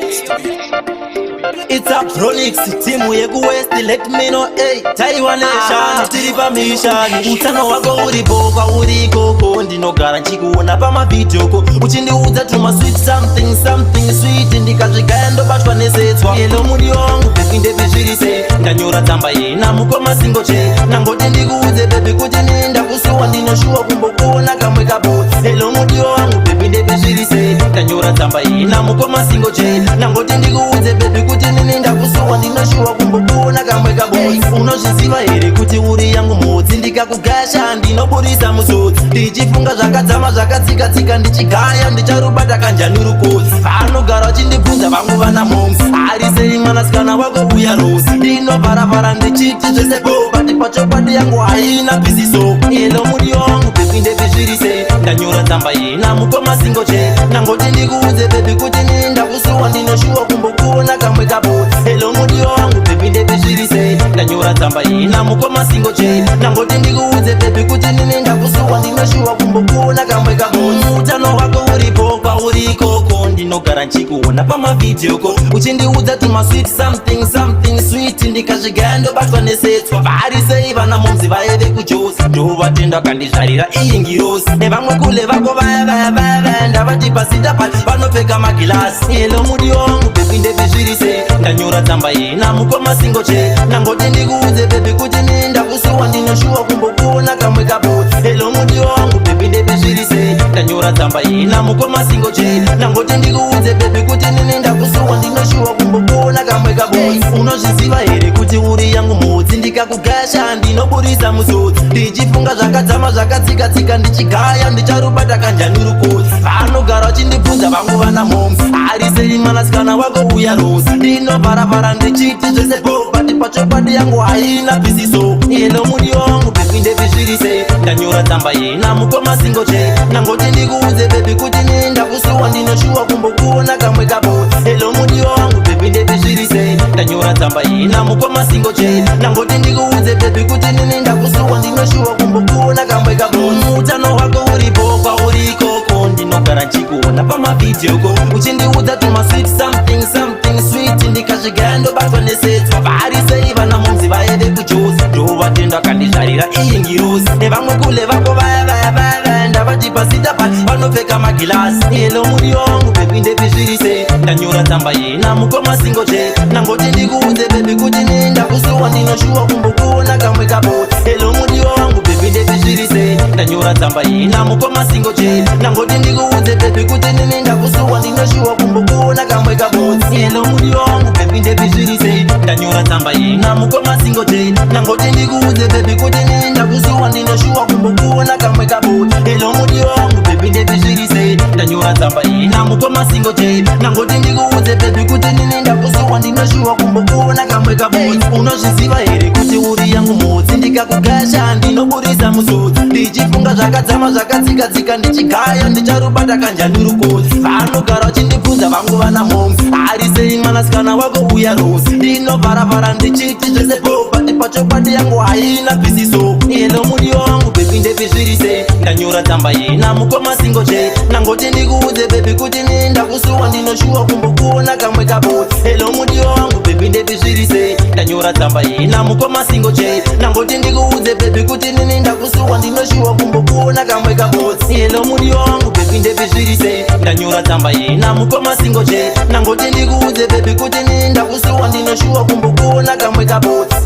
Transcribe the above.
It's a Bronix team yekuWest, let me know, hey. Taiwa Nation, tiri pamission. Utano wako uripo kwauri ikoko? Ndinogara nchikuona pamavhidhiyo ko, uchindiudza tuma sweet something something sweet. Ndikazvigaya ndobatwa nesetswa. Hello mudiwa wangu baby, ndepi, zviri sei? Ndanyora tsamba yena mukoma singoche, nangoti ndikuudze baby kuti nini ndakusuwa, ndinoshuwa kumbokuona kamwe kabotsi. Hello mudiwa wangu baby, ndepi, zviri sei? Ndanyora tsamba yena mukoma singoche, nangoti ndikuudze baby kuti nini ndakusuwa, ndinoshuwa kumbokuona kamwe kabotsi. Unozviziva here kuti uri yangu mhodzi? Ndikakugasha ndinoburisa musodzi, ndichifunga zvakadzama zvakatsika-tsika, ndichigaya ndicharubata kanjani rukotsi. Vanogara vachindibvunza vangu vana moms, ari sei mwanasikana wako uya Rosi? Ndinobvarabvara ndichiti zvese bo, but pachokwadi yangu haina pisiso. Hello mudiwa wangu baby, ndepi, zviri sei? Ndanyora tsamba yena mukoma singoche, nangoti ndikuudze baby kuti nini ndakusuwa, ndinoshuwa kumbokuona kamwe kabotsi. Hello mudiwa wangu baby, ndepi, zviri sei? Ndanyora tsamba yena mukoma singoche, nangoti ndikuudze baby kuti nini ndakusuwa, ndinoshuwa kumbokuona kamwe kabotsi. Utano hwako uripo kwauri ikoko? Ndinogara nchikuona pamavhidhiyo ko, uchindiudza tuma sweet something something sweet. Ndikazvigaya ndobatwa nesetswa. Vari sei vana momzi vaye vekuJosi? Ndovatenda kandizvarira iyi ngirosi. Nevamwe kule vako vaya vaya vaya vaya, ndavati pasita pa vanopfeka magilasi. Hello mudiwa wangu baby, ndepi, zviri sei? Ndanyora tsamba yena mukoma singoche, nangoti ndikuudze baby kuti nini ndakusuwa, ndinoshuwa kumbokuona kamwe kabotsi. Hello mudiwa wangu baby, ndepi, zviri sei? Ndanyora tsamba yena mukoma singoche, nangoti ndikuudze baby kuti nini ndakusuwa, ndinoshuwa kumbokuona kamwe kabotsi. Unozviziva here kuti uri yangu mhodzi? Ndikakugasha ndinoburisa musodzi, ndichifunga zvakadzama zvakatsika-tsika, ndichigaya ndicharubata kanjani rukotsi. Vanogara vachindibvunza vangu vana moms, ari sei mwanasikana wako uya Rosi? Ndinobvarabvara ndichiti zvese bo, but pachokwadi yangu haina pisiso. Hello mudiwa wangu baby, ndepi, zviri sei? Ndanyora tsamba yena mukoma singoche, nangoti ndikuudze baby kuti nini ndakusuwa, ndinoshuwa kumbokuona kamwe kabotsi. Hello mudiwa wangu baby, ndepi, zviri sei? Ndanyora tsamba yena mukoma singoche, nangoti ndikuudze baby kuti nini ndakusuwa, ndinoshuwa kumbokuona kamwe kabotsi. Utano hwako uripo kwauri ikoko? Ndinogara nchikuona pamavhidhiyo ko, uchindiudza tuma sweet something something sweet. Ndikazvigaya ndobatwa nesetswa. Vari sei vana momzi vaye vekuJosi? Ndovatenda kandizvarira iyi ngirosi. Nevamwe kule vako vaya vaya vaya vaya, ndavati pasita pa vanopfeka magilasi. Hello mudiwa wangu baby, ndepi, zviri sei? Ndanyora tsamba yena mukoma singoche, nangoti ndikuudze baby kuti nini ndakusuwa, ndinoshuwa kumbokuona kamwe kabotsi. Hello mudiwa wangu baby, ndepi, zviri sei? Ndanyora tsamba yena mukoma singoche, nangoti ndikuudze baby kuti nini ndakusuwa, ndinoshuwa kumbokuona kamwe kabotsi. Hello mudiwa wangu baby, ndepi, zviri sei? Ndanyora tsamba yena mukoma singoche, nangoti ndikuudze baby kuti nini ndakusuwa, ndinoshuwa kumbokuona kamwe kabotsi. Hello mudiwa wangu baby, ndepi, zviri sei? Ndanyora tsamba yena mukoma singoche, nangoti ndikuudze baby kuti nini ndakusuwa, ndinoshuwa kumbokuona kamwe kabotsi. Unozviziva here kuti uri yangu mhodzi? Ndikakugasha ndinoburisa musodzi, ndichifunga zvakadzama zvakatsika-tsika, ndichigaya ndicharubata kanjani rukotsi. Vanogara vachindibvunza vangu vana moms, ari sei mwanasikana wako uya Rosi? Ndinobvarabvara ndichiti zvese bo, but pachokwadi yangu haina pisiso. Hello mudiwa wangu baby, ndepi, zviri sei? Ndanyora tsamba yena mukoma singoche, nangoti ndikuudze baby kuti nini ndakusuwa, ndinoshuwa kumbokuona kamwe kabotsi. Hello mudiwa wangu baby, ndepi, zviri sei? Ndanyora tsamba yena mukoma singoche, nangoti ndikuudze baby kuti nini ndakusuwa, ndinoshuwa kumbokuona kamwe kabotsi. Hello mudiwa wangu baby, ndepi, zviri sei? Ndanyora tsamba yena mukoma singoche, nangoti ndikuudze baby kuti nini ndakusuwa, ndinoshuwa kumbokuona kamwe kabotsi.